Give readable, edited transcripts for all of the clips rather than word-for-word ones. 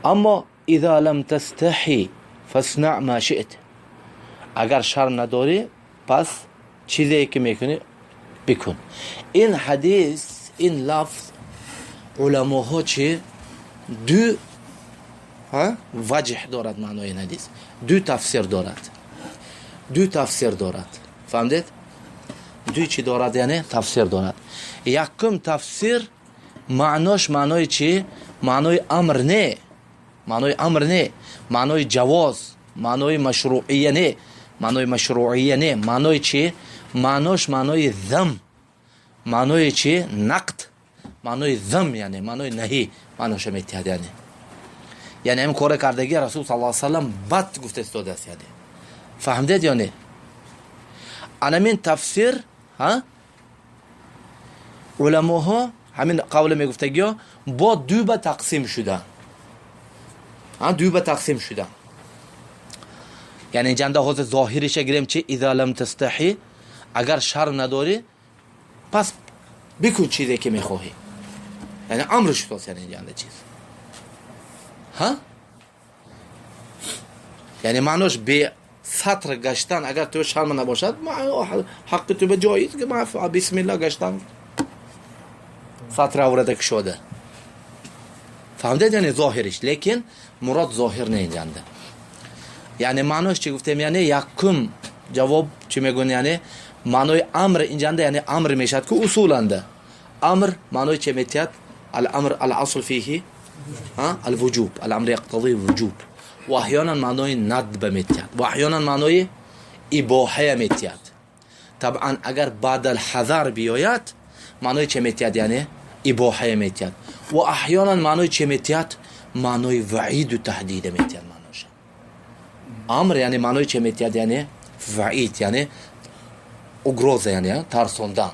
Аммо إذا لم تستح فاصنع ما شئت, агар шарм надорӣ, пас чизе ки мекунӣ, бикун. Ин ҳадис, ин лафз, уламоҳо чи ду ваҷҳ дорад. Маънои ин ҳадис ду тафсир дорад, ду тафсир дорад. Фаҳмдед? Ду чӣ дорад? Яъне тафсир дорад. Якум тафсир: маънош маънои чӣ? Маънои амр не, маънои амр не, маънои ҷавоз, маънои машруъия не, маънои машруъия не. Маънои чӣ? Маънош маънои зам, маънои чӣ? Нақд, маънои зам, яъне маънои наҳӣ маъноша метиҳад. Яъне ҳамин коре кардаги Расул сал салам бад гуфта истодааст. Яъне фаҳмдед ё не? Анамин тафсир уламоҳо, ҳамин қавле мегуфтагиё, бо ду ба тақсим шуда, ду ба тақсим шуда. Яъне инҷанда ҳозир зоҳириша гирем чи? إذا لم تستح, агар шарм надорӣ, пас бикун чизе ки мехоҳӣ. Яъне амр шудааст. Яъне инҷанда чиз ҳа, яъне маънош бе сатр гаштан, агар ту шарм набошад, ҳаққи ту ба ҷоиз, бисмилла гаштан, сатр аврата кушода. Фаҳмдед? Яъне зоҳириш, лекин мурод зоҳир не инҷанда. Яъне маънош чӣ гуфтем? Яъне якум ҷавоб чӣ мегӯн? Яъне маънои амр инҷанда, яъне амр мешавад ку усуланда амр маънои че метиҳад? الأمر الأصل فيه الوجوب، الأمر يقتضي الوجوب. Ва аҳёнан маънои надба метиҳад, ва аҳёнан маънои ибоҳая метиҳад. Табъан, агар بعد الحذر биёяд, маънои че метиҳад? Яъне ибоҳая метиҳад. Ва аҳёнан маънои че метиҳад? Маънои ваиду таҳдида метиҳад маъноша. Амр яъне маънои че метиҳад? Яъне ваид, яъне угроза, яъне тарсондан.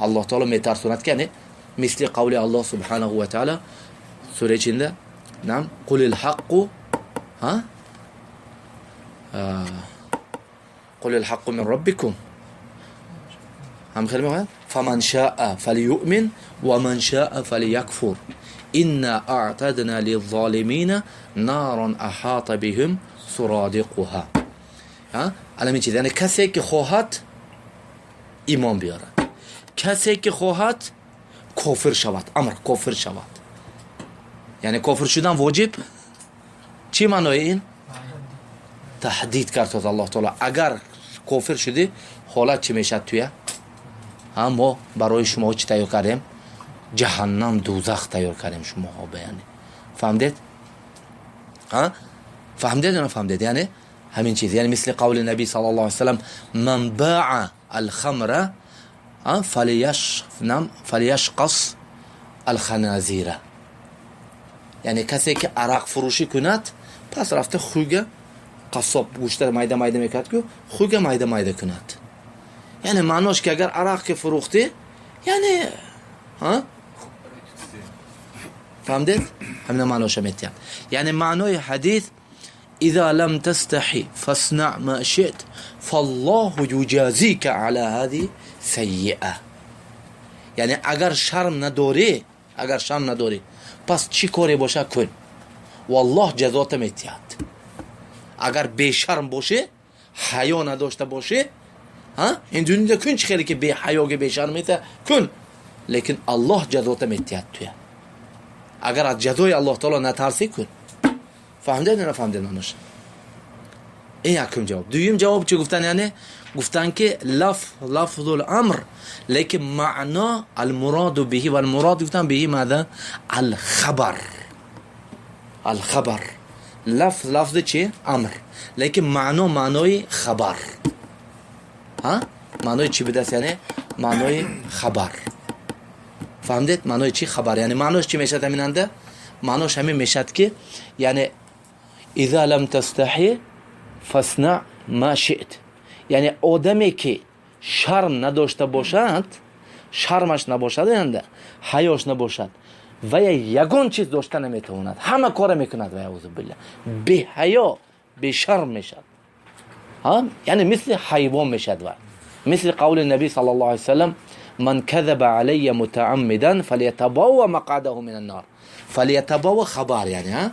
Аллоҳ таоло метарсонад ки, яъне мисли қавли Аллоҳ سبحانه وتعالى сураи чинда нам: قل الحق ها قل الحق من ربكم. Ҳам хеле мегӯяд: فمن شاء فليؤمن ومن شاء فليكفر إنا أعتدنا للظالمين نارا أحاط بهم سرادقها. Алами чиз, яъне касе ки хоҳад, имон биёрад, касе ки хоҳад, кофир шавад. Амр кофир шавад, яъне кофир шудан воҷиб. Чӣ маънои ин? Таҳдид кард Аллоҳ таоло: агар кофир шудӣ, ҳолат чӣ мешавад туя? Мо барои шумо чӣ тайёр кардем? Ҷаҳаннам, дузах тайёр кардем шумоҳо ба. Яъне фаҳмдед? Фаҳмдед ё нафаҳмдед? Яъне ҳамин чиз, яъне мисли қавли Наби صلى الله عليه وسلم: من باع الخمر فليشقص الخنازير. Яъне касе ки арақ фурӯшӣ кунад, пас рафта хуга, қассоб гӯшта майда майда мекард ку, хуга майда майда кунад. Яъне маънош ки агар арақ ки фурӯхтӣ, яъне фаҳмдед? Ҳамина маъноша метиҳад. Яъне маънои ҳадис: إذا لم تستح فاصنع ما شئت فالله يجازيك على هذه السيئة. Яъне агар шарм надорӣ, агар шарм надорӣ, пас чӣ коре боша, кун, валлоҳ ҷазота метиҳад. Агар бешарм бошӣ, ҳаё надошта бошӣ, ин дунё кун, чӣ хеле ки беҳаёги, бешарм мета, кун, лекин Аллоҳ ҷазота метиҳад туя. Агар аз ҷазои Аллоҳ таоло натарсӣ, кун. Фаҳмдед ё нафаҳмдед маънош? Ин якум ҷавоб. Дуюм ҷавоб чӣ гуфтан? Яъне гуфтан ки лаф لفظ الأمر, лекин маъно المراد به والمراد гуфтан به ماذا؟ الخبر. الخبر. Лафз лафзи чи? Амр, лекин маъно маънои хабар. Маънои чӣ будааст? Яъне маънои хабар. Фаҳмдед? Маънои чӣ? Хабар. Яъне маънош чӣ мешавад ҳаминанда? Маънош ҳамин мешавад ки, яъне إذا لم تستح فاصنع ما شئت, яъне одаме ки шарм надошта бошад, шармаш набошад, янда ҳаёш набошад, вая ягон чиз дошта наметавонад, ҳама кора мекунад вая, أعوذ بالله, беҳаё, бешарм мешавад, яъне мисли ҳайвон мешавад. Ва мисли қавли Наби صلى الله عليه وسلم: من كذب علي متعمدا فليتبوأ مقعده من النار. فليتبوأ خبر, яъне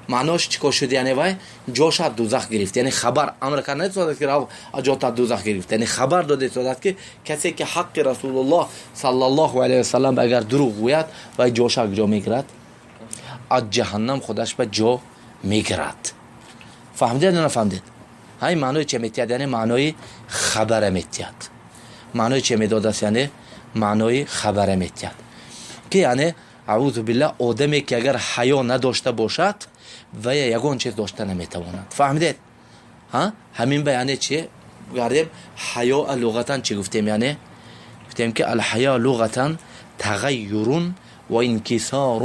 Маънош чӣ кор шуд? Яъне вай ҷоша аз дӯзах гирифт. Яъне хабар амр кард наистодааст, ки рав, ҷота аз дӯзах гирифт. Яъне хабар дода истодааст, ки касе ки ҳаққи Расулуллоҳ саллаллоҳу алайҳи васалам агар дурӯғ гӯяд, вай ҷоша ҷо мегирад, аз ҷаҳаннам худаш ба ҷо мегирад. Фаҳмидед ё нафаҳмидед? Ҳамин маънои че метиҳад? Яъне маънои хабара метиҳад. Маънои че медодааст? Яъне маънои хабара метиҳад, ки яъне, аузу биллаҳ, одаме ки агар ҳаё надошта бошад, вая ягон чиз дошта наметавонад. Фаҳмидед? Ҳамин ба яъне чи гардем? Ҳаёа луғатан чӣ гуфтем? Яъне гуфтем, ки الحياء لغة تغير وانكسار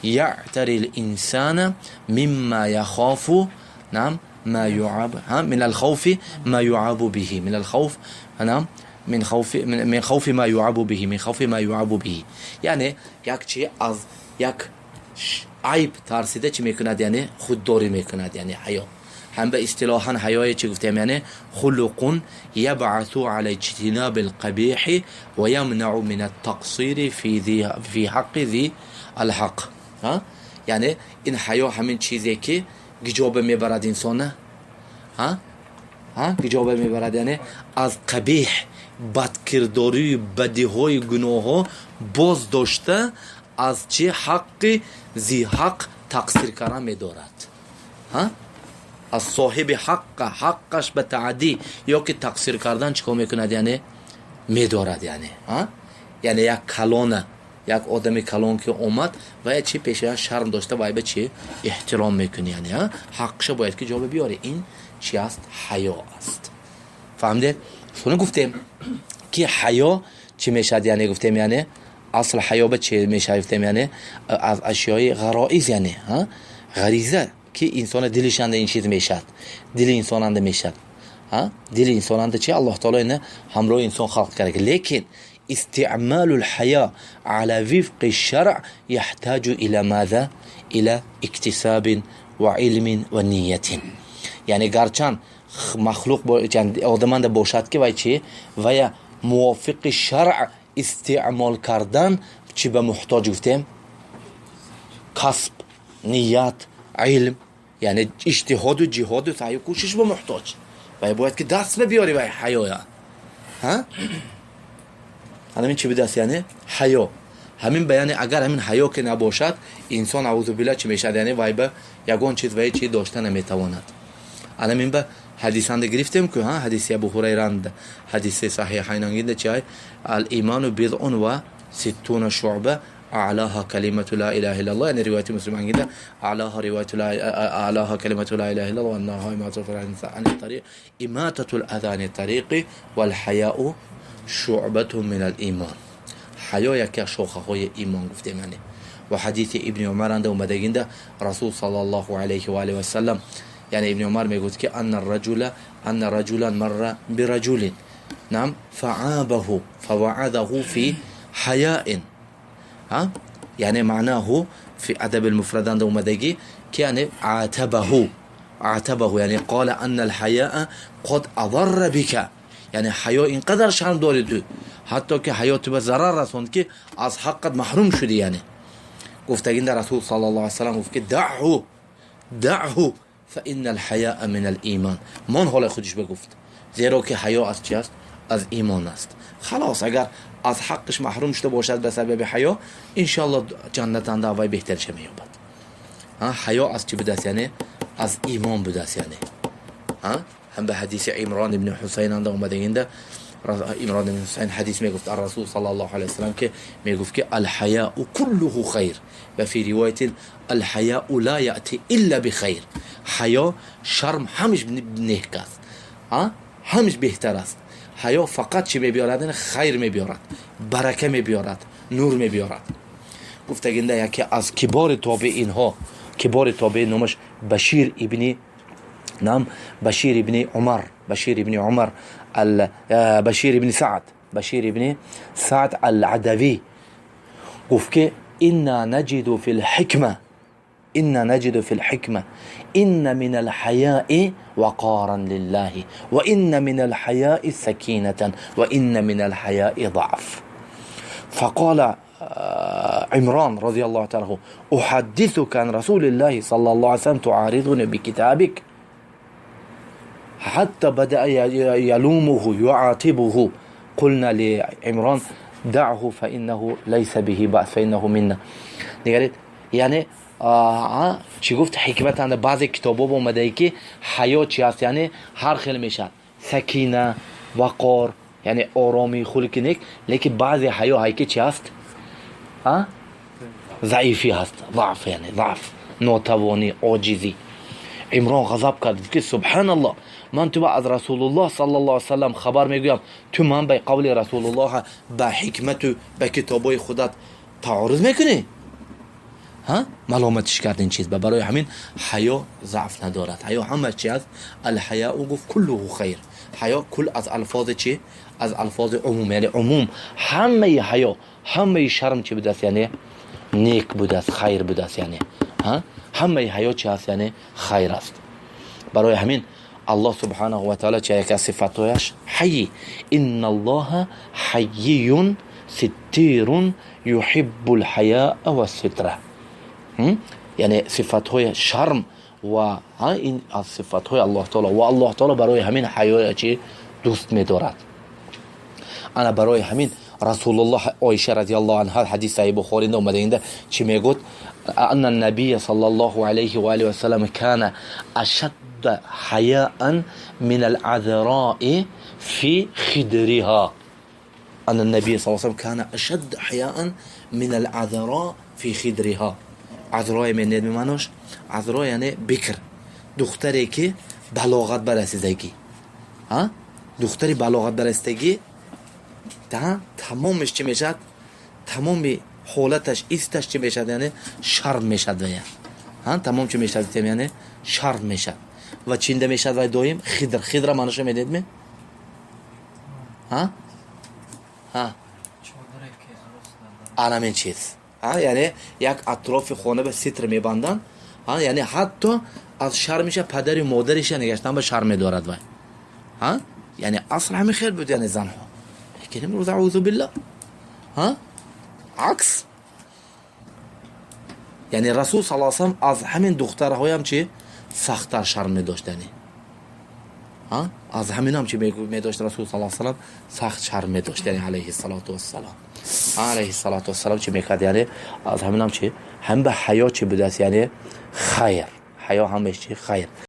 يعتري الإنسان مما يخاف، نعم، ما يعاب، من الخوف ما يعاب به، من الخوف، نعم، من خوف ما يعاب به، من خوف ما يعاب به. Яъне як чи аз як айб тарсида чӣ мекунад? Яъне худдорӣ мекунад. Яъне ҳаё ҳам ба истилоҳан ҳаёе чӣ гуфтем? Яъне خلق يبعث على اجتناب القبيح ويمنع من التقصير في حق ذي الحق. Яъне ин ҳаё ҳамин чизе ки гиҷоба мебарад инсона, гиҷоба мебарад, яъне аз қабеҳ, бадкирдорию бадиҳои гуноҳҳо боз дошта, аз чи ҳаққи зиҳақ тақсир кардан медорад, аз соҳиби ҳаққа ҳаққаш ба таъддӣ ё ки тақсир кардан чӣ кор мекунад? Яъне медорад. Яъне як калона, як одами калон ки омад, вая чи пешая шарм дошта, вай ба чи эҳтиром мекунӣ, яъне ҳаққша бояд ки ҷоба биёрӣ. Ин чи аст? Ҳаё аст. Фаҳмидед? Сони гуфтем, ки ҳаё чӣ мешавад? Яъне гуфтем, яъне асл ҳаё ба чӣ мешавад? Гуфтем, яъне аз ашёи ғароиз, яъне ғариза, ки инсона дилишанда ин чиз мешавад, дили инсонанда мешавад, дили инсонанда чи Аллоҳ таоло ина ҳамроҳи инсон халқ карда. Лекин استعمال الحياء على وفق الشرع يحتاج إلى ماذا؟ إلى اكتساب وعلم ونية. Яъне гарчанд махлуқ одаманда бошад, ки вай чи вая мувофиқи шаръ истеъмол кардан чӣ ба муҳтоҷ гуфтем? Касб, ният, илм, яъне иҷтиҳоду ҷиҳоду саъю кӯшиш ба муҳтоҷ. Вай бояд ки даст ба биёри вай ҳаёя. Ҳамин чӣ будааст? Яъне ҳаё ҳамин ба, яъне агар ҳамин ҳаё ки набошад, инсон, аузубилла, чӣ мешавад? Яъне вай ба ягон чиз вай чи дошта наметавонад. Анамин ба ҳадисанда гирифтем ку, ҳадиси Абу Ҳурайранда, ҳадиси саҳиҳайнангинда чи: الإيمان بضع وستون شعبة، أعلاها كلمة لا إله إلا الله. Яъне ривояти муслимангинда أعلاها ривояту لا أعلاها كلمة لا إله إلا الله وأدناها إماطة عن الطريق، إماطة الأذى عن الطريق، والحياء شعبة من الإيمان. Ҳаё яке аз шохаҳои имон гуфтем. Яъне ва ҳадиси Ибни Умаранда омадагинда Расул саллаллоҳу алайҳи ва алиҳи васалам, яъне Ибни Умар мегӯфт, ки أن رجلا مر برجل، نعم، فعابه فوعظه في حياء. Яъне معناه في أدب المفرد анда омадагӣ, ки яъне عاتبه، عاتبه، яъне قال أن الحياء قد أضر بك. Яъне ҳаё ин қадар шарм дори ту, ҳатто ки ҳаё ту ба зарар расонд, ки аз ҳаққат маҳрум шудӣ. Яъне гуфтагинда Расул саллаллоҳу алайhi васалам гуфт, ки دعه، دعه، فإن الحياء من الإيمان. Мон ҳоле худиш бигуфт, зеро ки ҳаё аз чи аст? Аз имон аст. Халос, агар аз ҳаққиш маҳрум шуда бошад ба сабаби ҳаё, иншоалло ҷаннатанда аввай беҳтариша меёбад. Ҳаё аз чӣ будааст? Яъне аз имон будааст. Яъне ҳам ба ҳадиси Имрон ибни Ҳусайн анда омадагинда, Имрон ибни Ҳусайн ҳадис мегуфт ар Расул саллаллоҳу алайҳи васалам, ки мегуфт, ки الحياء كله خير، وفي رواية الحياء لا يأتي إلا بخير. Ҳаё, шарм ҳамиш нек аст, ҳамиш беҳтар аст. Ҳаё фақат чӣ мебиёрад? Хайр мебиёрад, барака мебиёрад, нур мебиёрад. Гуфтагинда яке аз кибори тобеинҳо, кибори тобеин, номаш Башир ибни, нам, Башир ибни Умар, Башир ибни Умар, Башир ибни Саад, Башир ибни Саад ал-Адавӣ гуфт, ки إنا نجد في الحكمة، إنا نجد في الحكمة إن من الحياء وقارا لله، وإن من الحياء سكينة، وإن من الحياء ضعف. فقال Имрон розиаллоҳу таала анҳу: أحدثك عن رسول الله صلى الله عليه وسلم تعارضني بكتابك. حتى بدأ يلومه يعاتبه. قلنا لعمران: دعه فإنه ليس به بأس فإنه منا. Нигаред, яъне чӣ гуфт? Ҳикмат анда баъзе китобҳо омадае, ки ҳаё чи аст, яъне ҳар хел мешавад: сакина, вақор, яъне оромӣ, хулқи нек. Лекин баъзе ҳаё ҳайки чи аст? Заифӣ ҳаст, заъф, яъне заъф, нотавонӣ, оҷизӣ. Имрон ғазаб кард, ки субҳаналлоҳ, ман ту аз Расулуллоҳ саллаллоҳу алайhi васаллам хабар мегӯям, ту ман ба қавли Расулуллоҳ, ба ҳикмату ба китобҳои худат таоруз мекунӣ. Маломатиш кард ин чиз. Ба барои ҳамин ҳаё заъф надорад. Ҳаё ҳама чи аст? الحياء, гуфт, كله خير. Ҳаё كل аз алфози чи? Аз алфози умум, яъне умум. Ҳамаи ҳаё, ҳамаи шарм чи будааст? Яъне нек будааст, хайр будааст. Яъне ҳамаи ҳаё чи аст? Яъне хайр аст. Барои ҳамин Аллоҳ субҳанаҳу ва таала чи яке аз сифатҳояш حيي. إن الله حيي ستير يحب الحياء والستر. Яъне сифатҳои шарм ва ин аз сифатҳои Аллоҳ таоло, ва Аллоҳ таоло барои ҳамин ҳаёя чи дӯст медорад. Ана барои ҳамин Расулуллоҳ, Оиша разиаллоҳу анҳа, ҳадис Саҳиҳ Бухоринда омадаинда чӣ мегӯд? أن النبي صلى الله عليه وآله وسلم كان أشد حياء من العذراء في خدرها. أن النبي صلى الله عليه وسلم كان أشد حياء من العذراء في خدرها. عذراء менед мемаънош? عذراء яъне بکر, духтаре ки балоғат барасидагӣ, духтари балоғат барасидагӣ. Тамомиш чӣ мешавад? Тамоми ҳолаташ, исташ чӣ мешавад? Яъне шарм мешавад. Вая тамом чӣ мешавад? Яъне шарм мешавад ва чинда мешавад вай доим خدر. خدر а маъноша медонед ме? Ҳа, анамин чиз, яъне як атрофи хона ба ситр мебанданд. Яъне ҳатто аз шармиша падари модариша нигаштан ба шарм медорад вай. Яъне асл ҳамин хел буд, яъне занҳо. Лекин имрӯз, أعوذ بالله, акс. Яъне Расул сал салам аз ҳамин духтарҳоям чи сахттар шарм медошт. Яъне аз ҳаминам чи медошт? Расул сал салам сахт шарм медошт, яъне عليه الصلاة والسلام, عليه الصلاة والسلام чӣ мекард? Яъне аз ҳаминам чи ҳам ба ҳаё чи будааст? Яъне хайр, ҳаё ҳамеш чи хайр.